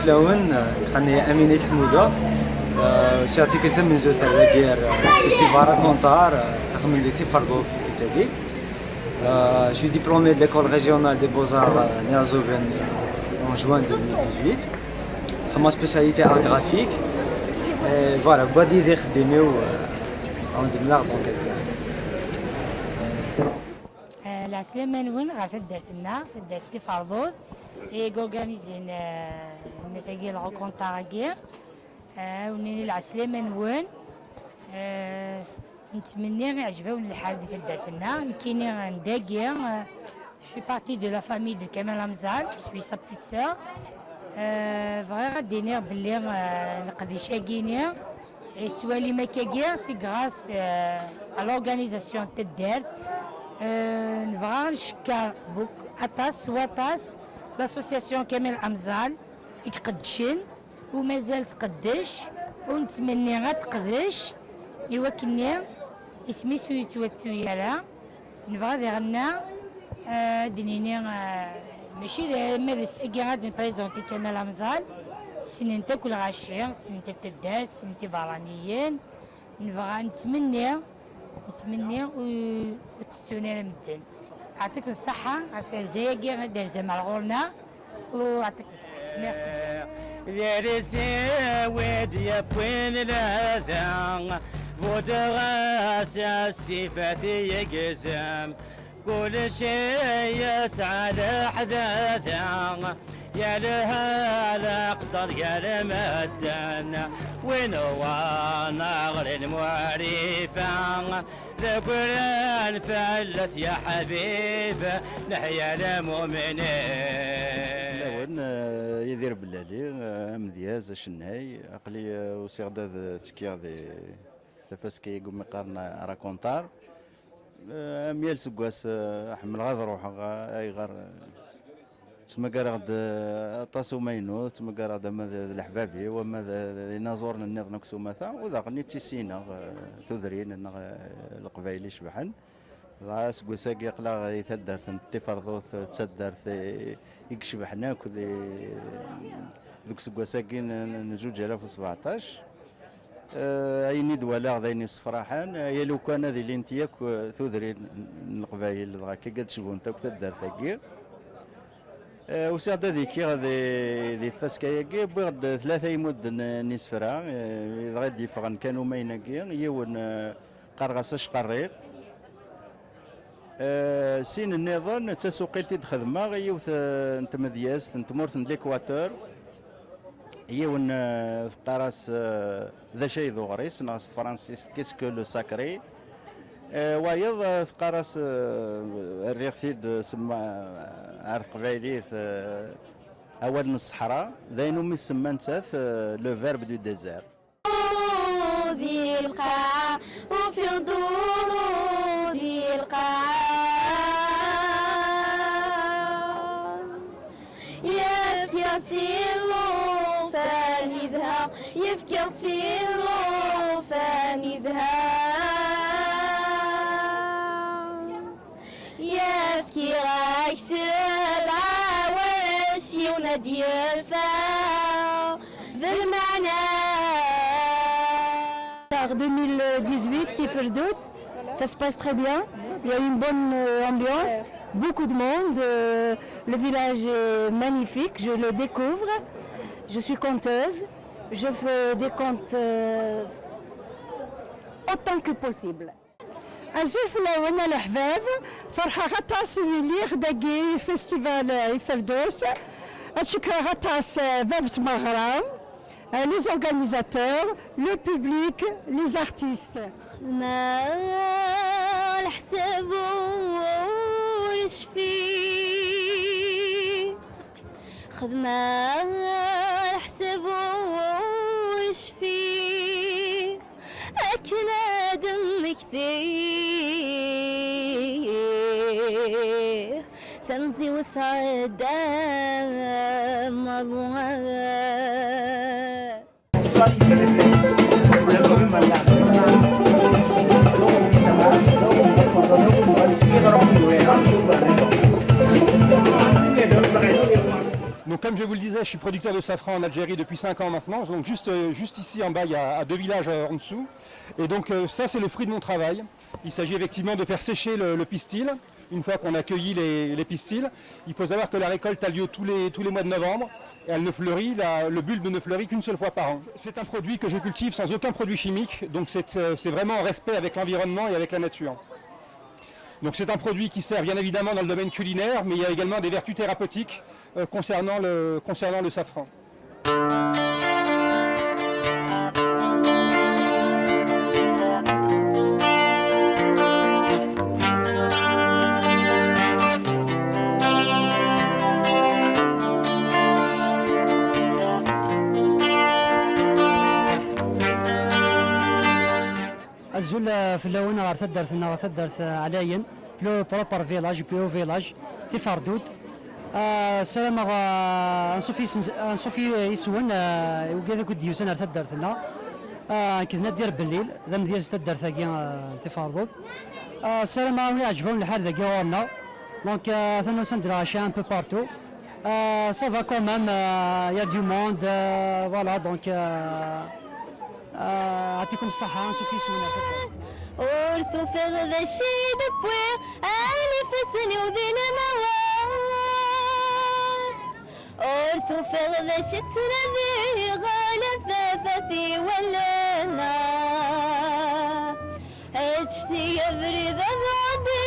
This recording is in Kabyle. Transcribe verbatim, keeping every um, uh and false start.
Flawen, euh, iqqen-iyi Amin Ayt Ḥmuda. Euh, sɛiɣ tikkelt tamenzut ar dagi ar, euh, festival Racontar, euh, taxemmin di Tiferḍut tikkelt-agi. Euh, je suis diplômé de l'école régionale des beaux-arts, euh, n Iɛeẓẓugen, en juin deux mille dix-huit. Xedmeɣ spécialité art graphique. Et voilà, wagi d ixeddim-iw, euh, en demeure donc exact. Eh, Lɛeslama-nwen ɣer taddart-nneɣ, taddart Tiferḍut, i organizin eh, tagi lɣukunṭar-agi. Eh, wen-nini lɛeslama-nwen. Eh, nettmenni iɛǧeb-awen lḥal di taddart-nneɣ. Nekkini n dagi, eh, je fais partie de la famille de Kamel Amzal, je suis sa petite sœur. Eh, bɣiɣ ad d-iniɣ belli eh, leqdic-agi-ni i tettwalim akkagi, c'est grâce euh, à l'organisation n taddart. Euh, nebɣa ad ncekker buk aṭas s waṭas l'association Kamel Amzal i iqeddcen u mazal tqeddec, u nettmenni ad teqdec i wakken-nni isem-is ur yettwattu ara. Nebɣa diɣenna eh, ad d-nini eh, mačči d ma d ass-agi ad nprézenti Kamel Amzal, ssnen-t akk lɣaci, ssnen-t taddart, ssnen-t iberraniyen. Nebɣa nettmenni, nettmenni ur ur tettun ara medden. Ɛṭik ṣṣeḥḥa ɣef terza-agi i d-terzam ar ɣur-neɣ, u ɛṭik ṣṣeḥḥa. Merci. Diri-s i wi d-yewwin lehda, buddeɣ-as asifat i yegzem. Kullec yesɛa leḥdada, yelha leqder gar medden. Win wan aɣri n Muɛrifa, d agran fell-as ya ḥbib, neḥya lemumnin. Lawen, eh, Yidir Bellali, eh, amedyaz, acennay. Aql-i eh, usiɣ-d ad ttekkiɣ di tafaska-agi umi qqaren Racontar. Eh, am yal seggas eh, ḥemmleɣ ad ruḥeɣ, eh, ayɣer eh, ttmagareɣ-d eh, aṭas umaynu, ttmagareɣ-d ama d d leḥbab-iw, ama d d inaẓuren nniḍen akk s umata, u daɣen i tt-issineɣ eh, tudrin-nneɣ eh, leqbayel icebḥen. Dɣa aseggas-agi aql-aɣ di taddart n Tiferḍut, d taddart i i icebḥen akk di, deg useggas-agi n n zuǧ alaf u sbeɛṭac. Eh, ayen i d-walaɣ d ayen yessefraḥen, eh, ya lukan ad ilint yakk eh, tudrin n Leqbayel, dɣa akka ad cbunt akk taddart-agi. Eh, usiɣ-d ad ikkiɣ di, di tfaska-agi, wwiɣ-d tlata imudden eh, n isefra, eh, dɣa i d-yeffɣen kan umayen-agi, yiwen eh, qqareɣ-as Acqarrir. Eh, sin nniḍen d tasuqilt i d-xedmeɣ i yiwet eh, n tmedyazt n tmurt n Likwatur. Yiwen eh, teqqar-as eh, d acu ay d uɣris, neɣ s tefransist, qu'est-ce que le sacré? Eh, wayeḍ eh, teqqar-as eh, rriɣ-t-id eh, semma ar teqbaylit eh, awal n ṣṣeḥra, d ayen umi tsemma nettat eh, le verbe du désert. Di lqaɛa, ufiɣ-d uru di lqaɛa. Yefkiɣ-tt i llufan idha, yefkiɣ-tt i llufan idha. Yefkiɣ-ak sebɛa warrac, yiwen ad d-yeffeɣ d lmeɛna. Par deux mille dix-huit, Tiferḍut, ça se passe très bien. Il y a une bonne euh, ambiance, beaucoup de monde. Euh, le village est magnifique, je le découvre. Je suis conteuse. Je fais des contes euh, autant que possible. Azul fell-awen a leḥbab, ferḥeɣ aṭas imi lliɣ dagi i festival eh, Iferḍus. Ad cekkreɣ aṭas eh, bab tmeɣra, eh, les organisateurs, le public, les artistes. Xedmeɣ leḥsab ur cfiɣ. Xedmeɣ leḥsab ur cfiɣ. Akken ad mmektiɣ tamziwt tɛedda maḍu. Donc Comme je vous le disais, je suis producteur de safran en Algérie depuis cinq ans maintenant. Donc juste, euh, juste ici en bas, il y a, à deux villages, euh, en dessous. Et donc, euh, ça, c'est le fruit de mon travail. Il s'agit effectivement de faire sécher le, le pistil. Une fois qu'on a cueilli les, les pistils, il faut savoir que la récolte a lieu tous les, tous les mois de novembre. Et elle ne fleurit, la- le bulbe ne fleurit qu'une seule fois par an. C'est un produit que je cultive sans aucun produit chimique. Donc c'est euh, c'est vraiment en respect avec l'environnement et avec la nature. Donc c'est un produit qui sert bien évidemment dans le domaine culinaire, mais il y a également des vertus thérapeutiques, euh, concernant le, concernant le safran. Azul, eh, fell-awen ɣer taddart-nneɣ, taddart, eh, Ɛlayen, plus propre village, plus haut village, Tiferdut. Eh, ssarameɣ, eh, anṣuf yis-, anṣuf yis-wen, eh, i wigad akk d-yusan ar taddart-nneɣ. Eh, nekk d Nadir Bellil, d amedyaz n taddart-agi, eh, n Tiferdut. Eh, ssarameɣ ad wen-iɛǧeb lḥal dagi ɣur-neɣ. Donc, eh, atan usan-d lɣaci un peu partout. Euh, ça va quand même, euh, il y a du monde, euh, voilà, donc, euh, euh, يعطيكم الصحة، anṣuf yis-wen. Ur tufiḍ d acu i d-wwiɣ, a ifassen-iw di lemɛawar. Ur tufiḍ d acu ttnadiɣ, ala tafat i wallen. Ečč-iyi abrid ad ɛeddiɣ.